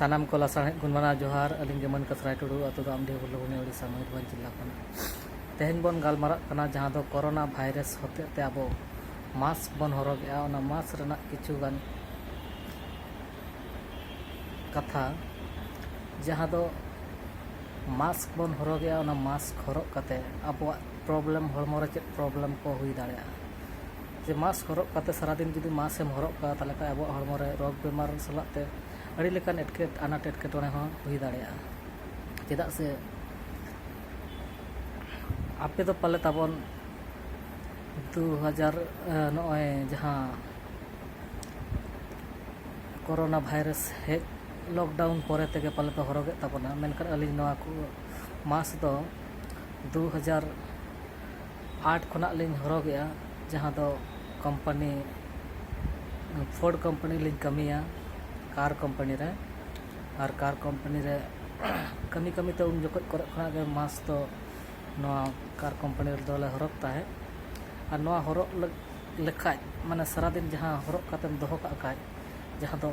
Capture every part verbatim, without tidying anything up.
ᱥᱟᱱᱟᱢ ᱠᱚ ᱞᱟᱥᱟᱲᱦᱮᱫ ᱜᱩᱱᱢᱟᱱᱟᱣ ᱡᱚᱦᱟᱨ᱾ ᱟᱹᱞᱤᱧ ᱜᱮ ᱢᱟᱹᱱ ᱠᱟᱹᱥᱨᱟᱭ ᱴᱩᱰᱩ, ᱟᱹᱛᱩ ᱫᱚ ᱟᱢᱰᱤᱦᱟᱹ, ᱵᱷᱩᱞᱞᱩᱠᱷᱱᱤ, ᱳᱰᱤᱥᱟ, ᱢᱚᱭᱩᱨᱵᱷᱚᱸᱡᱽ ᱡᱤᱞᱟ ᱠᱷᱚᱱᱟᱜ᱾ ᱛᱮᱦᱮᱧ ᱵᱚᱱ ᱜᱟᱞᱢᱟᱨᱟᱜ ᱠᱟᱱᱟ ᱡᱟᱦᱟᱸ ᱫᱚ ᱠᱳᱨᱳᱱᱟ ᱵᱷᱟᱭᱨᱟᱥ ᱦᱚᱛᱮᱡ ᱛᱮ ᱟᱵᱚ ᱢᱟᱥᱠ ᱵᱚᱱ ᱦᱚᱨᱚᱜᱮᱜᱼᱟ, ᱚᱱᱟ ᱢᱟᱥᱠ ᱨᱮᱱᱟᱜ ᱠᱤᱪᱷᱩ ᱜᱟᱱ ᱠᱟᱛᱷᱟ, ᱡᱟᱦᱟᱸ ᱫᱚ ᱢᱟᱥᱠ ᱵᱚᱱ ᱦᱚᱨᱚᱜᱮᱜᱼᱟ, ᱚᱱᱟ ᱢᱟᱥᱠ ᱦᱚᱨᱚᱜ ᱠᱟᱛᱮ ᱟᱵᱚᱣᱟᱜ ᱯᱨᱚᱵᱞᱮᱢ, ᱦᱚᱲᱢᱚ ᱨᱮ ᱪᱮᱫ ᱯᱨᱚᱵᱞᱮᱢ ᱠᱚ ᱦᱩᱭ ᱫᱟᱲᱮᱭᱟᱜᱼᱟ᱾ ᱡᱮ ᱢᱟᱥᱠ ᱦᱚᱨᱚᱜ ᱠᱟᱛᱮ ᱥᱟᱨᱟᱫᱤᱱ ᱡᱩᱫᱤ ᱢᱟᱥᱠ ᱮᱢ ᱦᱚᱨᱚᱜ ᱠᱟᱜᱼᱟ, ᱛᱟᱦᱚᱞᱮ ᱠᱷᱟᱱ ᱟᱵᱚᱣᱟᱜ ᱦᱚᱲᱢᱚ ᱨᱮ ᱨᱳᱜᱽ ᱵᱮᱢᱟᱨ ᱥᱟᱞᱟᱜ ᱛᱮ ᱟᱹᱰᱤ ᱞᱮᱠᱟᱱ ᱮᱴᱠᱮ-, ᱟᱱᱟᱴ ᱮᱴᱠᱮᱴᱚᱬᱮ ᱦᱚᱸ ᱦᱩᱭ ᱫᱟᱲᱮᱭᱟᱜᱼᱟ᱾ ᱪᱮᱫᱟᱜ ᱥᱮ ᱟᱯᱮ ᱫᱚ ᱯᱟᱞᱮ ᱛᱟᱵᱚᱱ ᱫᱩ ᱦᱟᱡᱟᱨ, ᱮ, ᱱᱚᱜᱼᱚᱭ ᱡᱟᱦᱟᱸ ᱠᱳᱨᱳᱱᱟ ᱵᱷᱟᱭᱨᱟᱥ ᱦᱮᱡ, ᱞᱚᱠᱰᱟᱣᱩᱱ ᱯᱚᱨᱮ ᱛᱮᱜᱮ ᱯᱟᱞᱮ ᱯᱮ ᱦᱚᱨᱚᱜᱮᱫ ᱛᱟᱵᱚᱱᱟ, ᱢᱮᱱᱠᱷᱟᱱ ᱟᱹᱞᱤᱧ ᱱᱚᱣᱟ ᱠᱚ ᱢᱟᱥᱠ ᱫᱚ ᱫᱩ ᱦᱟᱡᱟᱨ ᱟᱴ ᱠᱷᱚᱱᱟᱜ ᱞᱤᱧ ᱦᱚᱨᱚᱜᱮᱜᱼᱟ, ᱡᱟᱦᱟᱸ ᱫᱚ ᱠᱳᱢᱯᱟᱱᱤ, ᱯᱷᱳᱨᱰ ᱠᱳᱢᱯᱟᱱᱤ ᱞᱤᱧ ᱠᱟᱹᱢᱤᱭᱟ, ᱠᱟᱨ ᱠᱳᱢᱯᱟᱱᱤ ᱨᱮ᱾ ᱟᱨ ᱠᱟᱨ ᱠᱳᱢᱯᱟᱱᱤ ᱨᱮ ᱠᱟᱹᱢᱤ ᱠᱟᱹᱢᱤᱛᱮ ᱩᱱ ᱡᱚᱠᱷᱚᱡ ᱠᱚᱨᱮ ᱠᱷᱚᱱᱟᱜ ᱜᱮ ᱢᱟᱥᱠ ᱫᱚ ᱱᱚᱣᱟ ᱠᱟᱨ ᱠᱳᱢᱯᱟᱱᱤ ᱨᱮᱫᱚ ᱞᱮ ᱦᱚᱨᱚᱜᱽ ᱛᱟᱦᱮᱸᱫ᱾ ᱟᱨ ᱱᱚᱣᱟ ᱦᱚᱨᱚᱜ ᱞᱮ-, ᱞᱮᱠᱷᱟᱡ, ᱢᱟᱱᱮ ᱥᱟᱨᱟᱫᱤᱱ ᱡᱟᱦᱟᱸ ᱦᱚᱨᱚᱜ ᱠᱟᱛᱮᱢ ᱫᱚᱦᱚ ᱠᱟᱜ ᱠᱷᱟᱡ, ᱡᱟᱦᱟᱸ ᱫᱚ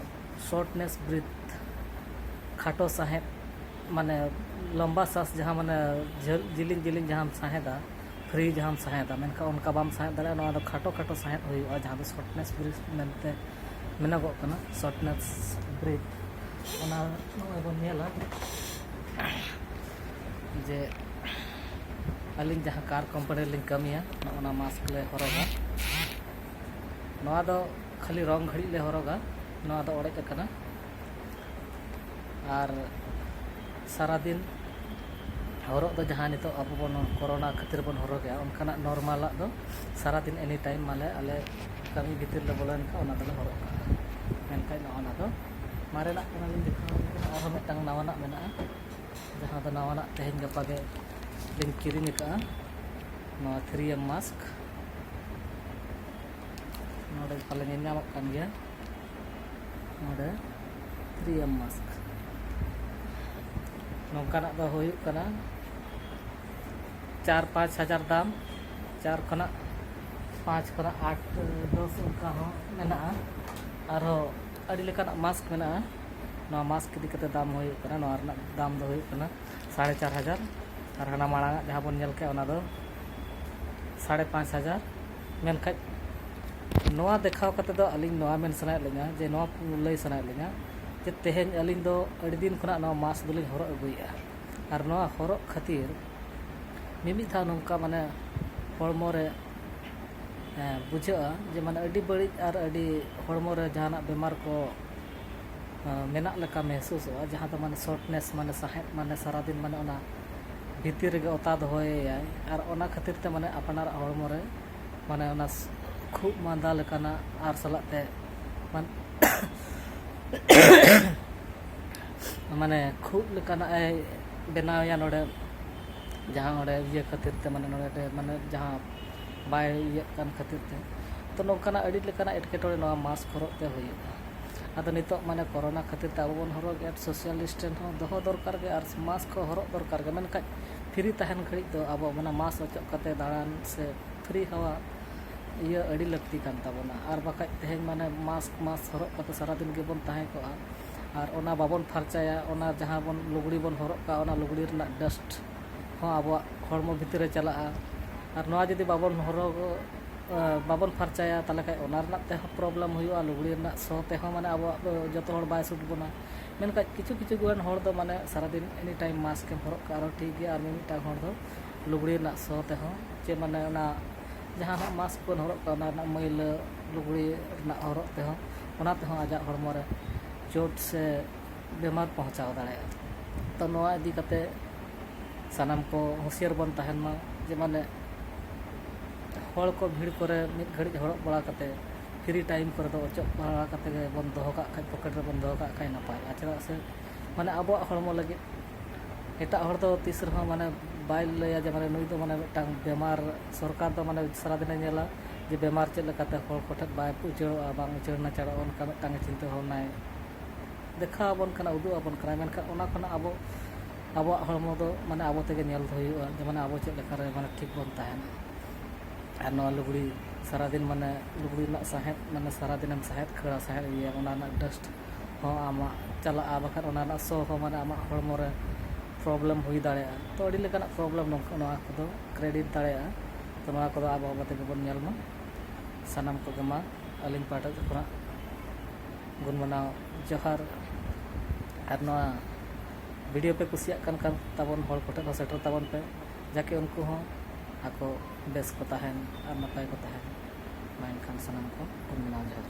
ᱥᱚᱨᱴᱱᱮᱥ ᱵᱨᱤᱛᱷ, ᱠᱷᱟᱴᱚ ᱥᱟᱸᱦᱮᱫ, ᱢᱟᱱᱮ ᱞᱚᱢᱵᱟ ᱥᱟᱸᱥ, ᱡᱟᱦᱟᱸ ᱢᱟᱱᱮ ᱡᱷᱟᱹᱞ, ᱡᱤᱞᱤᱧ ᱡᱤᱞᱤᱧ ᱡᱟᱦᱟᱸᱢ ᱥᱟᱸᱦᱮᱫᱟ, ᱯᱷᱨᱤ ᱡᱟᱦᱟᱸᱢ ᱥᱟᱸᱦᱮᱫᱟ, ᱢᱮᱱᱠᱷᱟᱱ ᱚᱱᱠᱟ ᱵᱟᱢ ᱥᱟᱸᱦᱮᱫ ᱫᱟᱲᱮᱭᱟᱜᱼᱟ᱾ ᱱᱚᱣᱟ ᱫᱚ ᱠᱷᱟᱴᱚ ᱠᱷᱟᱴᱚ ᱥᱟᱸᱦᱮᱫ ᱦᱩᱭᱩᱜᱼᱟ, ᱡᱟᱦᱟᱸ ᱫᱚ ᱥᱚᱨᱴᱱᱮᱥ ᱵᱨᱤᱛᱷ ᱢᱮᱱᱛᱮ ᱢᱮᱱᱚᱜᱚᱜ ᱠᱟᱱᱟ, ᱥᱚᱨᱴᱱᱮᱥ ᱵᱨᱤᱛᱷ᱾ ᱚᱱᱟ ᱱᱚᱜᱼᱚᱭ ᱵᱚᱱ ᱧᱮᱞᱟ ᱡᱮ ᱟᱹᱞᱤᱧ ᱡᱟᱦᱟᱸ ᱠᱟᱨ ᱠᱳᱢᱯᱟᱱᱤ ᱨᱮᱞᱤᱧ ᱠᱟᱹᱢᱤᱭᱟ, ᱱᱚᱜᱼᱚ ᱱᱟ ᱢᱟᱥᱠ ᱞᱮ ᱦᱚᱨᱚᱜᱟ᱾ ᱱᱚᱣᱟ ᱫᱚ ᱠᱷᱟᱹᱞᱤ ᱨᱚᱝ ᱜᱷᱟᱹᱲᱤᱡ ᱞᱮ ᱦᱚᱨᱚᱜᱟ, ᱱᱚᱣᱟ ᱫᱚ ᱚᱲᱮᱡ ᱟᱠᱟᱱᱟ᱾ ᱟᱨ ᱥᱟᱨᱟᱫᱤᱱ ᱦᱚᱨᱚᱜ ᱫᱚ ᱡᱟᱦᱟᱸ ᱱᱤᱛᱚᱜ ᱟᱵᱚ ᱵᱚᱱ ᱠᱳᱨᱳᱱᱟ ᱠᱷᱟᱹᱛᱤᱨ ᱵᱚᱱ ᱦᱚᱨᱚᱜᱮᱜᱼᱟ, ᱚᱱᱠᱟᱱᱟᱜ ᱱᱚᱨᱢᱟᱞᱟᱜ ᱫᱚ ᱥᱟᱨᱟᱫᱤᱱ ᱮᱱᱤ ᱴᱟᱭᱤᱢ ᱢᱟᱞᱮ ᱟᱞᱮ ᱠᱟᱹᱢᱤ ᱵᱷᱤᱛᱤᱨ ᱞᱮ ᱵᱚᱞᱚᱭᱮᱱ ᱠᱷᱟᱱ ᱚᱱᱟ ᱫᱚᱞᱮ ᱦᱚᱨᱚᱜ ᱠᱟᱜᱼᱟ᱾ ᱢᱮᱱᱠᱷᱟᱱ ᱱᱚᱜᱼᱚ ᱱᱟ ᱫᱚ ᱢᱟᱨᱮᱱᱟᱜ ᱠᱟᱱᱟᱞᱤᱧ ᱫᱮᱠᱷᱟᱣ ᱟᱵᱤᱱ ᱠᱟᱱᱟ, ᱟᱨᱦᱚᱸ ᱢᱤᱫᱴᱟᱝ ᱱᱟᱣᱟᱱᱟᱜ ᱢᱮᱱᱟᱜᱼᱟ, ᱡᱟᱦᱟᱸ ᱫᱚ ᱱᱟᱣᱟᱱᱟᱜ ᱛᱮᱦᱮᱧ ᱜᱟᱯᱟ ᱜᱮ ᱞᱤᱧ ᱠᱤᱨᱤᱧ ᱟᱠᱟᱫᱼᱟ, ᱱᱚᱣᱟ ᱛᱷᱨᱤ ᱮᱢ ᱢᱟᱥᱠ᱾ ᱱᱚᱰᱮ ᱯᱟᱞᱮ ᱧᱮᱞ ᱧᱟᱢᱚᱜ ᱠᱟᱱ ᱜᱮᱭᱟ, ᱱᱚᱰᱮ ᱛᱷᱨᱤ ᱮᱢ ᱢᱟᱥᱠ᱾ ᱱᱚᱝᱠᱟᱱᱟᱜ ᱫᱚ ᱦᱩᱭᱩᱜ ᱠᱟᱱᱟ ᱪᱟᱨ ᱯᱟᱸᱪ ᱦᱟᱡᱟᱨ ᱫᱟᱢ, ᱪᱟᱨ ᱠᱷᱚᱱᱟᱜ, ᱯᱟᱸᱪ ᱠᱷᱚᱱᱟᱜ ᱟᱴ ᱫᱚᱥ ᱚᱱᱠᱟ ᱦᱚᱸ ᱢᱮᱱᱟᱜᱼᱟ᱾ ᱟᱨᱦᱚᱸ ᱟᱹᱰᱤ ᱞᱮᱠᱟᱱᱟᱜ ᱢᱟᱥᱠ ᱢᱮᱱᱟᱜᱼᱟ᱾ ᱱᱚᱣᱟ ᱢᱟᱥᱠ ᱤᱫᱤ ᱠᱟᱛᱮ ᱫᱟᱢ ᱦᱩᱭᱩᱜ ᱠᱟᱱᱟ, ᱱᱚᱣᱟ ᱨᱮᱱᱟᱜ ᱫᱟᱢ ᱫᱚ ᱦᱩᱭᱩᱜ ᱠᱟᱱᱟ ᱥᱟᱲᱮ ᱪᱟᱨ ᱦᱟᱡᱟᱨ, ᱟᱨ ᱦᱟᱱᱟ ᱢᱟᱲᱟᱝ ᱟᱜ ᱡᱟᱦᱟᱸ ᱵᱚᱱ ᱧᱮᱞ ᱠᱮᱜᱼᱟ, ᱚᱱᱟ ᱫᱚ ᱥᱟᱲᱮ ᱯᱟᱸᱪ ᱦᱟᱡᱟᱨ᱾ ᱢᱮᱱᱠᱷᱟᱱ ᱱᱚᱣᱟ ᱫᱮᱠᱷᱟᱣ ᱠᱟᱛᱮ ᱫᱚ ᱟᱹᱞᱤᱧ ᱱᱚᱣᱟ ᱢᱮᱱ ᱥᱟᱱᱟᱭᱮᱫ ᱞᱤᱧᱟ, ᱡᱮ ᱱᱚᱣᱟ ᱞᱟᱹᱭ ᱥᱟᱱᱟᱭᱮᱫ ᱞᱤᱧᱟ ᱡᱮ ᱛᱮᱦᱮᱧ ᱟᱹᱞᱤᱧ ᱫᱚ ᱟᱹᱰᱤ ᱫᱤᱱ ᱠᱷᱚᱱᱟᱜ ᱱᱚᱣᱟ ᱢᱟᱥᱠ ᱫᱚᱞᱤᱧ ᱦᱚᱨᱚᱜ ᱟᱹᱜᱩᱭᱮᱫᱼᱟ, ᱟᱨ ᱱᱚᱣᱟ ᱦᱚᱨᱚᱜ ᱠᱷᱟᱹᱛᱤᱨ ᱢᱤᱢᱤᱫ ᱫᱷᱟᱣ ᱱᱚᱝᱠᱟ ᱢᱟᱱᱮ ᱦᱚᱲᱢᱚ ᱨᱮ, ᱦᱮᱸ, ᱵᱩᱡᱷᱟᱹᱜᱼᱟ ᱡᱮ ᱢᱟᱱᱮ ᱟᱹᱰᱤ ᱵᱟᱹᱲᱤᱡ ᱟᱨ ᱟᱹᱰᱤ ᱦᱚᱲᱢᱚ ᱨᱮ ᱡᱟᱦᱟᱱᱟᱜ ᱵᱮᱢᱟᱨ ᱠᱚ, ᱟᱸ, ᱢᱮᱱᱟᱜ ᱞᱮᱠᱟ ᱢᱮᱦᱥᱩᱥᱚᱜᱼᱟ, ᱡᱟᱦᱟᱸ ᱫᱚ ᱢᱟᱱᱮ ᱥᱚᱨᱴᱱᱮᱥ, ᱢᱟᱱᱮ ᱥᱟᱦᱮᱫ ᱢᱟᱱᱮ ᱥᱟᱨᱟᱫᱤᱱ ᱢᱟᱱᱮ ᱚᱱᱟ ᱵᱷᱤᱛᱤᱨ ᱨᱮᱜᱮ ᱚᱛᱟ ᱫᱚᱦᱚᱭᱮᱭᱟᱭ, ᱟᱨ ᱚᱱᱟ ᱠᱷᱟᱹᱛᱤᱨ ᱛᱮ ᱢᱟᱱᱮ ᱟᱯᱱᱟᱨᱟᱜ ᱦᱚᱲᱢᱚ ᱨᱮ ᱢᱟᱱᱮ ᱚᱱᱟ ᱥ-, ᱠᱷᱩᱜ ᱢᱟᱸᱫᱟ ᱞᱮᱠᱟᱱᱟᱜ ᱟᱨ ᱥᱟᱞᱟᱜ ᱛᱮ ᱢᱟᱱ-, ᱢᱟᱱᱮ ᱠᱷᱩᱜ ᱞᱮᱠᱟᱱᱟᱜ ᱮ ᱵᱮᱱᱟᱣᱮᱭᱟ ᱱᱚᱰᱮ, ᱡᱟᱦᱟᱸ ᱚᱸᱰᱮ ᱤᱭᱟᱹ ᱠᱷᱟᱹᱛᱤᱨ ᱛᱮ ᱢᱟᱱᱮ ᱱᱚᱰᱮ ᱢᱟᱱᱮ ᱡᱟᱦᱟᱸ ᱵᱟᱭ ᱤᱭᱟᱹᱜ ᱠᱟᱱ ᱠᱷᱟᱹᱛᱤᱨ ᱛᱮ᱾ ᱛᱚ ᱱᱚᱝᱠᱟᱱᱟᱜ ᱟᱹᱰᱤ ᱞᱮᱠᱟᱱᱟᱜ ᱮᱴᱠᱮᱴᱚᱬᱮ ᱱᱚᱣᱟ ᱢᱟᱥᱠ ᱦᱚᱨᱚᱜ ᱛᱮ ᱦᱩᱭᱩᱜᱼᱟ᱾ ᱟᱫᱚ ᱱᱤᱛᱚᱜ ᱢᱟᱱᱮ ᱠᱚᱨᱳᱱᱟ ᱠᱷᱟᱹᱛᱤᱨ ᱛᱮ ᱟᱵᱚ ᱵᱚᱱ ᱦᱚᱨᱚᱜᱮᱫ ᱥᱳᱥᱟᱞ ᱰᱤᱥᱴᱮᱱᱥ ᱦᱚᱸ ᱫᱚᱦᱚ ᱫᱚᱨᱠᱟᱨ ᱜᱮ ᱟᱨ ᱢᱟᱥᱠ ᱦᱚᱸ ᱦᱚᱨᱚᱜ ᱫᱚᱨᱠᱟᱨ ᱜᱮ, ᱢᱮᱱᱠᱷᱟᱱ ᱯᱷᱨᱤ ᱛᱟᱦᱮᱱ ᱜᱷᱟᱹᱲᱤᱡ ᱫᱚ ᱟᱵᱚ ᱚᱱᱟ ᱢᱟᱥᱠ ᱚᱪᱚᱜ ᱠᱟᱛᱮ ᱫᱟᱬᱟᱱ ᱥᱮ ᱯᱷᱨᱤ ᱦᱟᱣᱟ ᱤᱭᱟᱹ ᱟᱹᱰᱤ ᱞᱟᱹᱠᱛᱤ ᱠᱟᱱ ᱛᱟᱵᱚᱱᱟ᱾ ᱟᱨ ᱵᱟᱠᱷᱟᱡ ᱛᱮᱦᱮᱧ ᱢᱟᱱᱮ ᱢᱟᱥᱠ ᱢᱟᱥᱠ ᱦᱚᱨᱚᱜ ᱠᱟᱛᱮ ᱥᱟᱨᱟᱫᱤᱱ ᱜᱮᱵᱚᱱ ᱛᱟᱦᱮᱸ ᱠᱚᱜᱼᱟ, ᱟᱨ ᱚᱱᱟ ᱵᱟᱵᱚᱱ ᱯᱷᱟᱨᱪᱟᱭᱟ, ᱚᱱᱟ ᱡᱟᱦᱟᱸ ᱵᱚᱱ ᱞᱩᱜᱽᱲᱤ ᱵᱚᱱ ᱦᱚᱨᱚᱜ ᱠᱟᱜᱼᱟ, ᱚᱱᱟ ᱞᱩᱜᱽᱲᱤ ᱨᱮᱱᱟᱜ ᱰᱟᱥᱴ ᱦᱚᱸ ᱟᱵᱚᱣᱟᱜ ᱦᱚᱲᱢᱚ ᱵᱷᱤᱛᱤᱨ ᱨᱮ ᱪᱟᱞᱟᱜᱼᱟ᱾ ᱟᱨ ᱱᱚᱣᱟ ᱡᱩᱫᱤ ᱵᱟᱵᱚᱱ ᱦᱚᱨᱚᱜ, ᱵᱟᱵᱚᱱ ᱯᱷᱟᱨᱪᱟᱭᱟ, ᱛᱟᱦᱚᱞᱮ ᱠᱷᱟᱡ ᱚᱱᱟ ᱨᱮᱱᱟᱜ ᱛᱮᱦᱚᱸ ᱯᱨᱚᱵᱞᱮᱢ ᱦᱩᱭᱩᱜᱼᱟ, ᱞᱩᱜᱽᱲᱤ ᱨᱮᱱᱟᱜ ᱥᱚ ᱛᱮᱦᱚᱸ ᱢᱟᱱᱮ ᱟᱵᱚᱣᱟᱜ ᱫᱚ ᱡᱚᱛᱚ ᱦᱚᱲ ᱵᱟᱭ ᱥᱩᱴ ᱵᱚᱱᱟ᱾ ᱢᱮᱱᱠᱷᱟᱡ ᱠᱤᱪᱷᱩ ᱠᱤᱪᱷᱩ ᱜᱟᱱ ᱦᱚᱲ ᱫᱚ ᱢᱟᱱᱮ ᱥᱟᱨᱟᱫᱤᱱ ᱮᱱᱤ ᱴᱟᱭᱤᱢ ᱢᱟᱥᱠ ᱮᱢ ᱦᱚᱨᱚᱜ ᱠᱟᱜᱼᱟ ᱨᱮᱦᱚᱸ ᱴᱷᱤᱠ ᱜᱮᱭᱟ, ᱟᱨ ᱢᱤᱢᱤᱫᱴᱟᱝ ᱦᱚᱲ ᱫᱚ ᱞᱩᱜᱽᱲᱤ ᱨᱮᱱᱟᱜ ᱥᱚ ᱛᱮᱦᱚᱸ, ᱪᱮ ᱢᱟᱱᱮ ᱚᱱᱟ ᱡᱟᱦᱟᱸ ᱱᱟᱜ ᱢᱟᱥᱠ ᱵᱚᱱ ᱦᱚᱨᱚᱜ ᱠᱟᱜᱼᱟ, ᱚᱱᱟ ᱨᱮᱱᱟᱜ ᱢᱟᱹᱭᱞᱟᱹ ᱞᱩᱜᱽᱲᱤ ᱨᱮᱱᱟᱜ ᱦᱚᱨᱚᱜ ᱛᱮᱦᱚᱸ, ᱚᱱᱟ ᱛᱮᱦᱚᱸ ᱟᱡᱟᱜ ᱦᱚᱲᱢᱚ ᱨᱮ ᱪᱳᱴ ᱥᱮ ᱵᱮᱢᱟᱨ ᱯᱚᱦᱚᱸᱪᱟᱣ ᱫᱟᱲᱮᱭᱟᱜᱼᱟ᱾ ᱛᱚ ᱱᱚᱣᱟ ᱤᱫᱤ ᱠᱟᱛᱮ ᱥᱟᱱᱟᱢ ᱠᱚ ᱦᱩᱸᱥᱤᱭᱟᱹᱨ ᱵᱚᱱ ᱛᱟᱦᱮᱱ ᱢᱟ, ᱡᱮ ᱢᱟᱱᱮ ᱦᱚᱲ ᱠᱚ ᱵᱷᱤᱲ ᱠᱚᱨᱮ ᱢᱤᱫ ᱜᱷᱟᱹᱲᱤᱡ ᱦᱚᱨᱚᱜ ᱵᱟᱲᱟ ᱠᱟᱛᱮ ᱯᱷᱨᱤ ᱴᱟᱭᱤᱢ ᱠᱚᱨᱮ ᱫᱚ ᱚᱪᱚᱜ ᱵᱟᱲᱟ ᱠᱟᱛᱮ ᱜᱮ ᱵᱚᱱ ᱫᱚᱦᱚ ᱠᱟᱜ ᱠᱷᱟᱡ, ᱯᱚᱠᱮᱴ ᱨᱮᱵᱚᱱ ᱫᱚᱦᱚ ᱠᱟᱜ ᱠᱷᱟᱡ ᱱᱟᱯᱟᱭᱚᱜᱼᱟ᱾ ᱪᱮᱫᱟᱜ ᱥᱮ ᱢᱟᱱᱮ ᱟᱵᱚᱣᱟᱜ ᱦᱚᱲᱢᱚ ᱞᱟᱹᱜᱤᱫ ᱮᱴᱟᱜ ᱦᱚᱲ ᱫᱚ ᱛᱤᱥ ᱨᱮᱦᱚᱸ ᱢᱟᱱᱮ ᱵᱟᱭ ᱞᱟᱹᱭᱟ ᱡᱮ ᱢᱟᱱᱮ ᱱᱩᱭ ᱫᱚ ᱢᱟᱱᱮ ᱢᱤᱫᱴᱟᱝ ᱵᱮᱢᱟᱨ, ᱥᱚᱨᱠᱟᱨ ᱫᱚ ᱢᱟᱱᱮ ᱥᱟᱨᱟᱫᱤᱱᱮ ᱧᱮᱞᱟ ᱡᱮ ᱵᱮᱢᱟᱨ ᱪᱮᱫ ᱞᱮᱠᱟᱛᱮ ᱦᱚᱲ ᱠᱚᱴᱷᱮᱱ ᱵᱟᱭ ᱩᱪᱟᱹᱲᱚᱜᱼᱟ, ᱵᱟᱝ ᱩᱪᱟᱹᱲ ᱱᱟᱪᱟᱲᱚᱜᱼᱟ, ᱚᱱᱠᱟ ᱢᱤᱫᱴᱟᱝ ᱪᱤᱱᱛᱟᱹ ᱵᱷᱟᱵᱽᱱᱟᱭ ᱫᱮᱠᱷᱟᱣ ᱟᱵᱚᱱ ᱠᱟᱱᱟ, ᱩᱫᱩᱜ ᱟᱵᱚᱱ ᱠᱟᱱᱟ᱾ ᱢᱮᱱᱠᱷᱟᱱ ᱚᱱᱟ ᱠᱷᱚᱱᱟᱜ ᱟᱵᱚ, ᱟᱵᱚᱣᱟᱜ ᱦᱚᱲᱢᱚ ᱫᱚ ᱢᱟᱱᱮ ᱟᱵᱚ ᱛᱮᱜᱮ ᱧᱮᱞ ᱦᱩᱭᱩᱜᱼᱟ, ᱡᱮ ᱢᱟᱱᱮ ᱟᱵᱚ ᱪᱮᱫ ᱞᱮᱠᱟᱨᱮ ᱢᱟᱱᱮ ᱴᱷᱤᱠ ᱵᱚᱱ ᱛᱟᱦᱮᱱᱟ᱾ ᱟᱨ ᱱᱚᱣᱟ ᱞᱩᱜᱽᱲᱤ ᱥᱟᱨᱟᱫᱤᱱ ᱢᱟᱱᱮ ᱞᱩᱜᱽᱲᱤ ᱨᱮᱱᱟᱜ ᱥᱟᱦᱮᱫ, ᱢᱟᱱᱮ ᱥᱟᱨᱟᱫᱤᱱᱮᱢ ᱥᱟᱦᱮᱫ ᱠᱷᱟᱹᱲᱟ, ᱥᱟᱦᱮᱫ ᱤᱭᱟᱹᱭᱟᱢ, ᱚᱱᱟ ᱨᱮᱱᱟᱜ ᱰᱟᱥᱴ ᱦᱚᱸ ᱟᱢᱟᱜ ᱪᱟᱞᱟᱜᱼᱟ, ᱵᱟᱠᱷᱟᱱ ᱚᱱᱟ ᱨᱮᱱᱟᱜ ᱥᱚ ᱦᱚᱸ, ᱢᱟᱱᱮ, ᱟᱢᱟᱜ ᱦᱚᱲᱢᱚ ᱨᱮ ᱯᱨᱚᱵᱞᱮᱢ ᱦᱩᱭ ᱫᱟᱲᱮᱭᱟᱜᱼᱟ᱾ ᱛᱚ, ᱟᱹᱰᱤ ᱞᱮᱠᱟᱱᱟᱜ ᱯᱨᱚᱵᱞᱮᱢ ᱱᱚᱣᱟ ᱠᱚᱫᱚ ᱠᱨᱤᱭᱮᱴ ᱫᱟᱲᱮᱭᱟᱜᱼᱟ᱾ ᱛᱚ, ᱱᱚᱣᱟ ᱠᱚᱫᱚ ᱟᱵᱚ ᱟᱵᱚ ᱛᱮᱜᱮ ᱵᱚᱱ ᱧᱮᱞ ᱢᱟ᱾ ᱥᱟᱱᱟᱢ ᱠᱚᱜᱮ ᱢᱟ ᱟᱹᱞᱤᱧ ᱯᱟᱦᱴᱟ ᱠᱷᱚᱱᱟᱜ ᱜᱩᱱ ᱢᱟᱱᱟᱣ ᱡᱚᱦᱟᱨ᱾ ᱟᱨ ᱱᱚᱣᱟ ᱵᱷᱤᱰᱤᱭᱳ ᱯᱮ ᱠᱩᱥᱤᱭᱟᱜ ᱠᱟᱱ ᱠᱷᱟᱱ ᱛᱟᱵᱚᱱ, ᱦᱚᱲ ᱠᱚᱴᱷᱮᱱ ᱦᱚᱸ ᱥᱮᱴᱮᱨ ᱛᱟᱵᱚᱱ ᱯᱮ, ᱡᱟᱠᱮ ᱩᱱᱠᱩ ᱦᱚᱸ ᱟᱠᱚ ᱵᱮᱥ ᱠᱚ ᱛᱟᱦᱮᱱ ᱟᱨ ᱱᱟᱯᱟᱭ ᱠᱚ ᱛᱟᱦᱮᱱ᱾ ᱢᱟ ᱮᱱᱠᱷᱟᱱ ᱥᱟᱱᱟᱢ ᱠᱚ ᱜᱩᱱ ᱢᱟᱱᱟᱣ ᱡᱚᱦᱟᱨ᱾